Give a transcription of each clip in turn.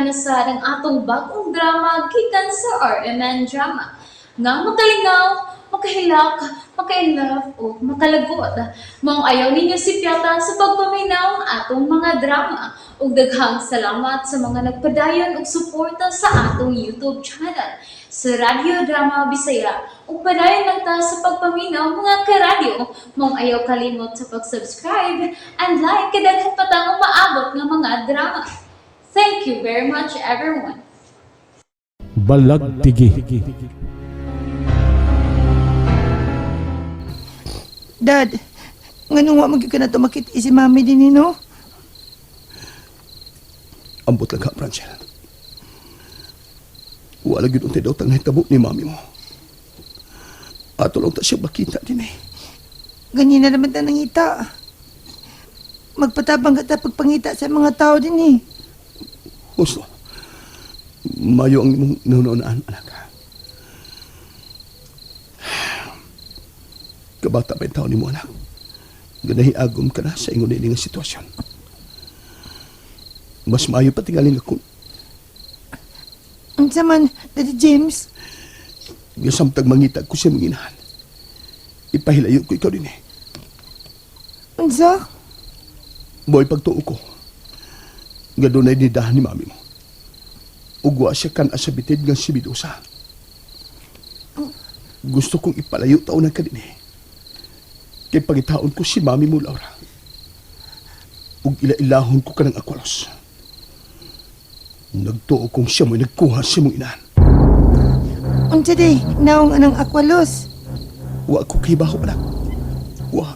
na sad ang atong bagong drama gikan sa RMN Drama. Nga makalingaw, makahilak, makainlove o makalagot. Maong ayaw ninyo sipyata sa pagpaminaw ang atong mga drama. Ug daghang salamat sa mga nagpadayon og suporta sa atong YouTube channel sa Radyo Drama Bisaya. Ug padayon lang ta sa pagpaminaw, mga karadyo. Maong ayaw kalimot sa pag-subscribe and like kay daghan pa tang umaabot nga mga drama. Thank you very much, everyone. Balagtigi. Dad, nganong wa man gyud ka na to makita si mami din no? Ambot lang ka, Francel. Wala gyud untay daw tang nahitabo ni mami mo. Ato lang ta siya makita din eh. Ganina naman ta nangita. Magpatabang ka ta pagpangita sa mga tao din eh. Husto. Mayo ang imong naunaan, anak. Kabata pa yung tao ni mo, anak. Ganahiagom ka na sa ingon ini nga sitwasyon. Mas maayo pa tingalin ako. Unsa man, Daddy James? Nga samtang mangita ko sa mga inahan. Ipahilayo ko ikaw din eh. Unsa? Boy, pagtuo ko. Nga dunay nidahan ni mami mo. Ugwa siya kan sa bitid nga si Bidusa. Gusto kong ipalayo taon na ka din eh. Kay pagitaon ko si mami mo, Laura. Ug ila-ilahon ko kanang akwalos. Nagtuo kong siya mo'y nagkuha sa mong inahan. Unsa day? Naong anang akwalos. Wa ko kibaho, anak. Wa.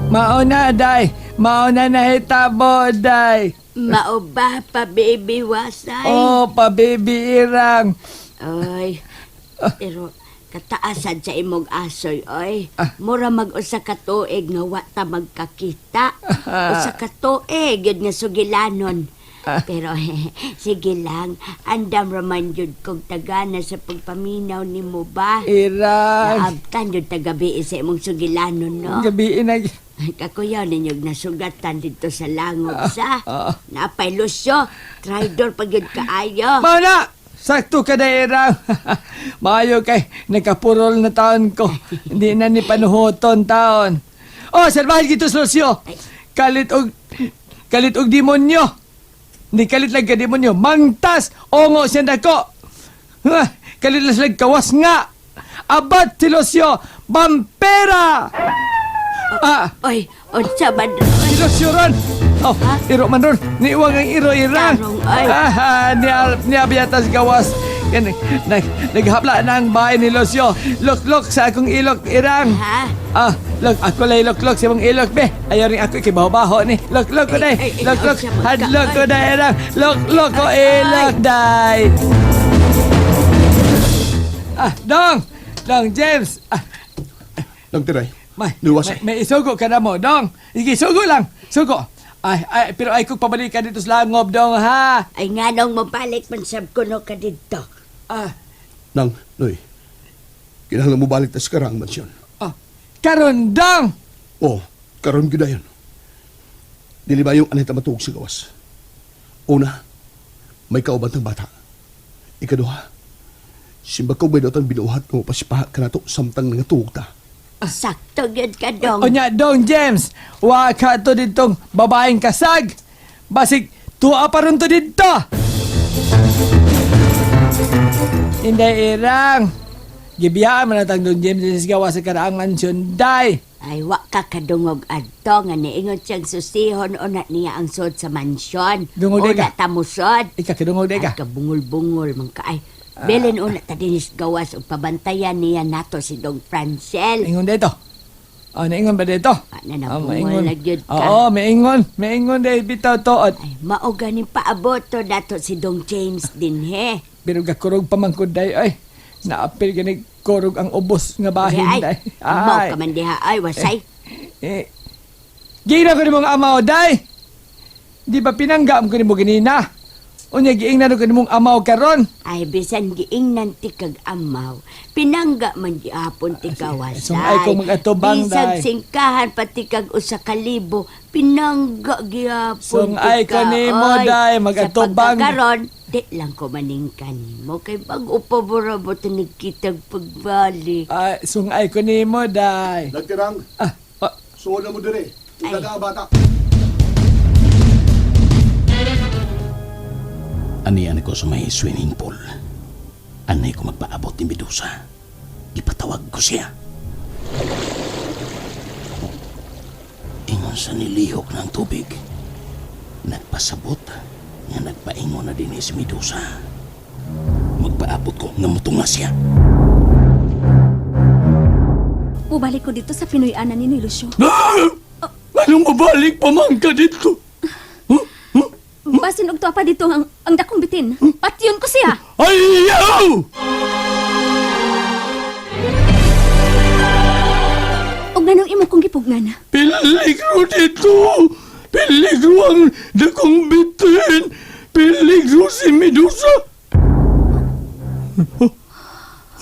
Mauna, day. Mauna na hitabo, day. Mao ba pa, baby wasay? Oh, pa-baby irang. Oy. Pero kataasan sa imong asoy, oy. Mura mag usa ka tuig nga wa ta magkakita. Usa ka tuig yun nga sugilanon. Pero sige lang, andam raman jud kog tagana sa pagpaminaw nimo ba? Irang. Naabtan jud tagabi sa imong sugilanon, no? Gabi na. Kakuyaw ninyo nasugatan dito sa langob sa. Napay lusyo, traidor pag yun kaayo. Mauna! Sakto ka na, irang. Maayo kay nagkapurol na taon ko. Hindi na ni panuhoton taon. Oh, salbahin gito sa Lucio. Kalit og demonyo. Hindi kalit lang ka demonyo. Mangtas! Ongo siya dako. Ha, kalit lang sila kawas nga. Abat si Lucio! Bampera! Ah, Oy, unsa man si Lucio ron! Oh, iro man ron. Niwang ang iro irang. Tarong, ay. Ah, niya, niya biyatas gawas. Yan, naghapla na ang bahay ni Lucio. Lok-lok sa akong ilok irang. Ha? Ah, lok, ako lay lok-lok sa imong ilok, be. Ayaw rin ako kay baho-baho ni. Lok-lok ko day. Ay, ay, ay, Lok-lok. unsa man ka, Hadlok ko ay. day irang. Lok-lok ko Ay, ay. ilok day. Ah, dong. Dong James. Ah, Nagtiray. may, Niwasay. may isugo ka na mo, dong. Sige, sugo lang. Sugo. Ay, ay, pero ay kung pabalik ka dito sa langob, dong, ha? Ay nganong mabalik man sab kuno ka didto. Ah, Nang, Noy. Kinahanglan mo balik ta sa karang mansyon. ah, karon, dong. Oh, karon gyud dayon. Dili ba yung anay ta matuog sa gawas? Una, may kauban tang bata. Ikaduha, simba ko may dotang binuhat nga mapasipaha ka nato samtang nangatuog ta. Sakto gyud ka dong. Onya, dong James, wa ka to ditong babaeng kasag. Basig, tuwa pa ron to dito. Hindi, irang. Gibiyaan man natang dong James sa gawa sa karaang mansyon, day. Ay wa ka kadungog adto nga niingon siyang susihon una niya ang sod sa mansyon. Dungog di Una ka. ta musod. Ika, kadungog di Ay ka. Ah. kabungol-bungol man ka ay. Bilin una ta dinis gawas ug pabantayan niya nato si Dong Francel. Ingon dito. Oh, naingon ba dito? Ah, na Oh, nabungol na gyud ka. Oo, maingon. Maingon dahil bitaw toot. Ay, mao ganing paabot to dato si Dong James dinhe. Pero gakurog pa man ko day. Ay, naapil gani kurog ang ubos nga bahin Ay, day. amaw ka man diha ay wasay. Eh, gina ko ni mong amaw day. Di ba pinangga mo ko ni mo ganina? Unya giingnan ko nimong amaw karon. Ay, bisan giingnan ti kag amaw, pinangga man gihapon ti kawasay. Sungay ko mag-atubang, Bisag day. singkahan pati kag 1,000, pinangga gihapon Sungay ti ko ka, nimo, oy. day, mag-atubang. Sa pagkakaron, di lang ko maningkan nimo kay bag-o pa bura ba nagkitag pagbalik. Ay, sungay ko nimo, day. Nagtirang, Ah, ah, suod na mo dire. Ay. Utaga ang bata. Anian ko sa may swimming pool. Anay ko magpaabot ni Medusa. Ipatawag ko siya. Ingon sa nilihok ng tubig. Nagpasabot nga nagpaingon na din si Medusa. Magpaabot ko nga mutunga siya. Mubalik ko dito sa Pinoy-anan ni Lucio. Anong mabalik pa man ka dito? Basin og tuwa pa dito ang dakong bitin. Patyon ko siya. Ayaw! Og nganong imo kong gipugnan? Peligro dito! Peligro ang dakong bitin! Peligro si Medusa!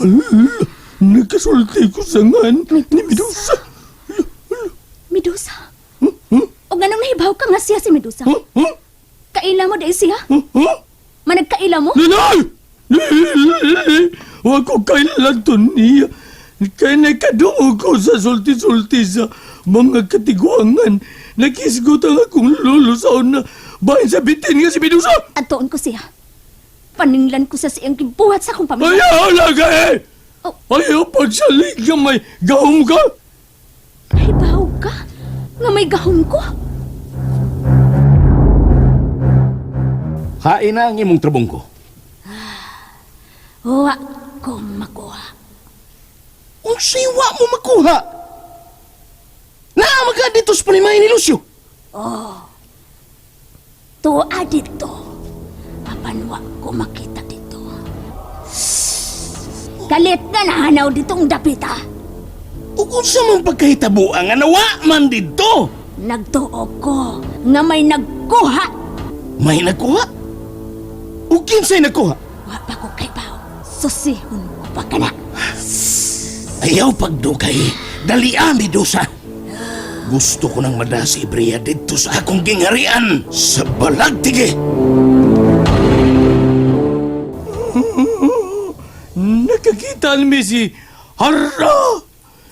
Ala, nakasulti ko sa ngan ni Medusa! Medusa. Og nganong nahibaw ka nga siya si Medusa? Huh? Kaila mo dahil siya? Huh? Managkaila mo? Nanay! Wa ko kailan to niya. Kaya nakadungog ko sa sulti-sulti sa mga katiguangan. Nakisgot ang akong lolo sa una. Bahin sa bitin nga si Medusa! Atuon ko siya. Paninglan ko sa siyang gibuhat sa akong pamilya. Ayaw lang eh! Oh. Ayaw pagsalig nga may gahom ka! Nahibaw ka? Nga may gahom ko? Hain na ang imong trabong ko. Wa ko makuha. Unsay wa mo makuha? Naa ka dito sa panimay ni Lucio. Tuwa dito. Apan wa ko makita dito. Kalit nga nahanaw ditong dapita. Ug unsa man pagkahitabo nga nawa man didto? Nagtuo ko nga may nagkuha. May nagkuha? Ug kinsay nagkuha? Wa pa ko kay bao. Susihon ko. Wa ka na. Ayaw pagdugay. Dali Medusa. Gusto ko nang madasi Bria didto sa akong gingharian sa Balagtige. Nakakita mi si Harra!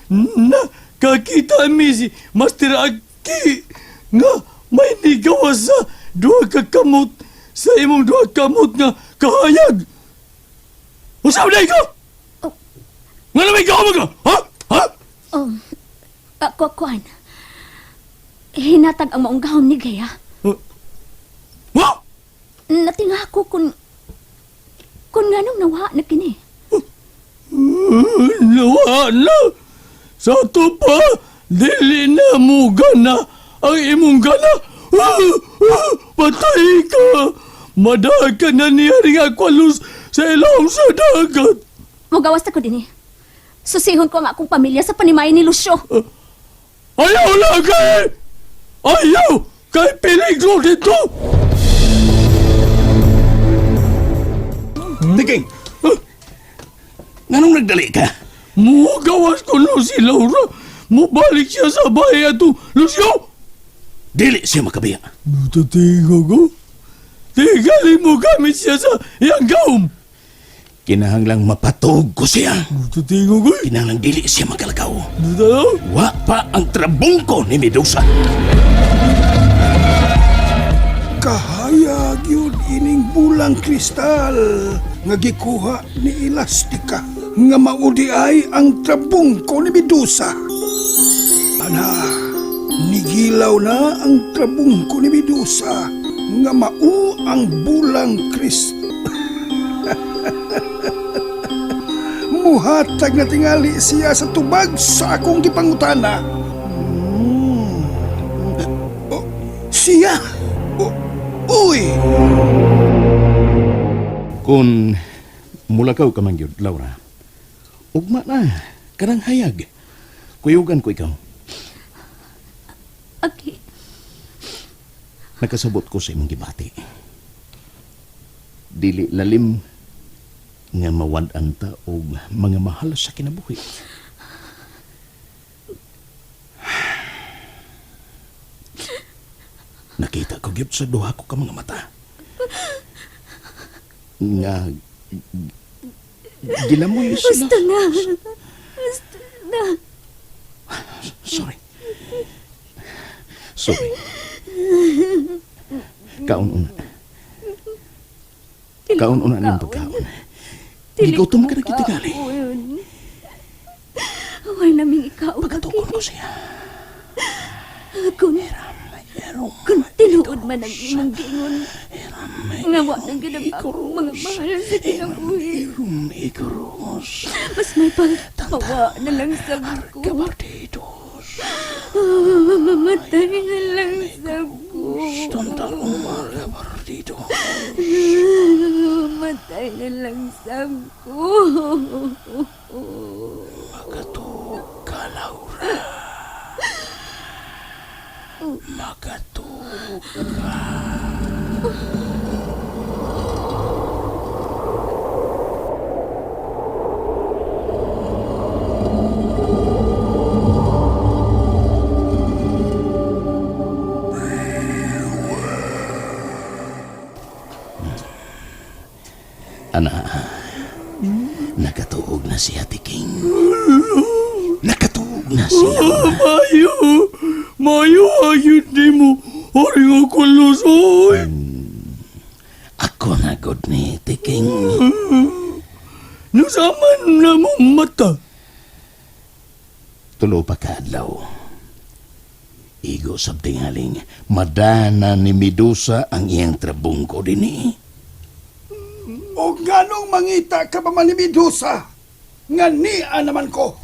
Nakakita mi si Master Aki nga may nigawa sa duha ka kamot sa imong duha kamot nga kahayag. Usaw na ikaw! Oh. Nga na may gahom ka? Ha? Ha? Oh, kuan. Hinatag ang maong gahom ni Gaya. Ha? Natinga ako kung nganong nawa na kini. Nawa na! Sa ato pa, dili na mo gana ang imong gana. Patay ka! Madaag ka na niya ring akwalos sa ilawom sa dagat. Mugawas ako din eh. Susihon ko ang akong pamilya sa panimay ni Lucio. Ayaw lang kay! Ayaw! Kay peligro dito! Tiking! Nganong nagdali ka? Mugawas ko no si Laura. Mubalik siya sa bahay atong Lucio! Dili siya makabiya. Natatingo ko. Tingali mo gamit siya sa iyang gaom. Kinahanglang mapatog ko siya. Natatingo ko. Kinahanglang dili siya makalakaw. Natatingo. Wa pa ang trabong ko ni Medusa. Kahayag yun ining bulang kristal nga gikuha ni Elastica nga maudi ay ang trabong ko ni Medusa. Ana, nigilaw na ang trabong ko ni Medusa nga mao ang bulang kristal. Muhatag na tingali siya sa tubag sa akong gipangutana. Oh, siya! Oh, uy! Kung mulakaw ka man gyud, Laura, ugma na, kanang hayag. Kuyugan ko ikaw. Okay. Nakasabot ko sa imong gibati. Dili lalim nga mawad-an ta og mga mahal sa kinabuhi. Nakita ko gyud sa duha ko ka mga mata. Nga gilamoy sila. Basta na. Basta na. Sorry. Sorry. Kaon-una. Kaon-una niyong pagkaon. Gigutom ka na kita gali. Away naming ikaw. Pagkatukon ko siya. Kung tinuod man ang imong giingon, nga wa nang ganang akong mga mahal sa kinabuhi. Irum iguros. Mas may pagkawa na lang sa ko. Kabardidos. Mamatay na lang sa ko. Tantal umar kabardidos. Mamatay na lang sa ko. Makatug ka, Laura. Makatug ka. Ana, nakatuog na si Ate King. Nakatuog na sila. Mayo! Mayo, ayun di mo! Haring ako lusoy! Ako na god ni Ate King. Nasaman na mo mata! Tulo pa kaadlaw. Igo sab tingaling madana ni Medusa ang iyang trabungko dinhi. O nganong mangita ka pa man ni Medusa? Nga niya naman ko.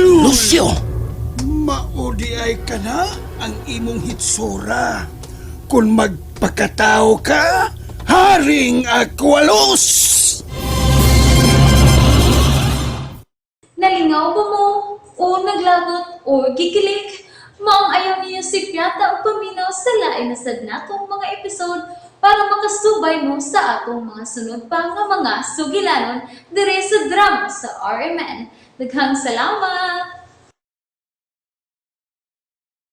Lucio! Maudi ay ka na ang imong hitsura. Kung magpakatao ka, haring akwalos! Nalingaw ba mo? O naglagot o gikilig? Maong ayaw niyo si Piata o paminaw sa lain na sad natong mga episode para makasubay mo sa atong mga sunod pa nga mga sugilanon dire sa drama sa RMN. Daghang salamat!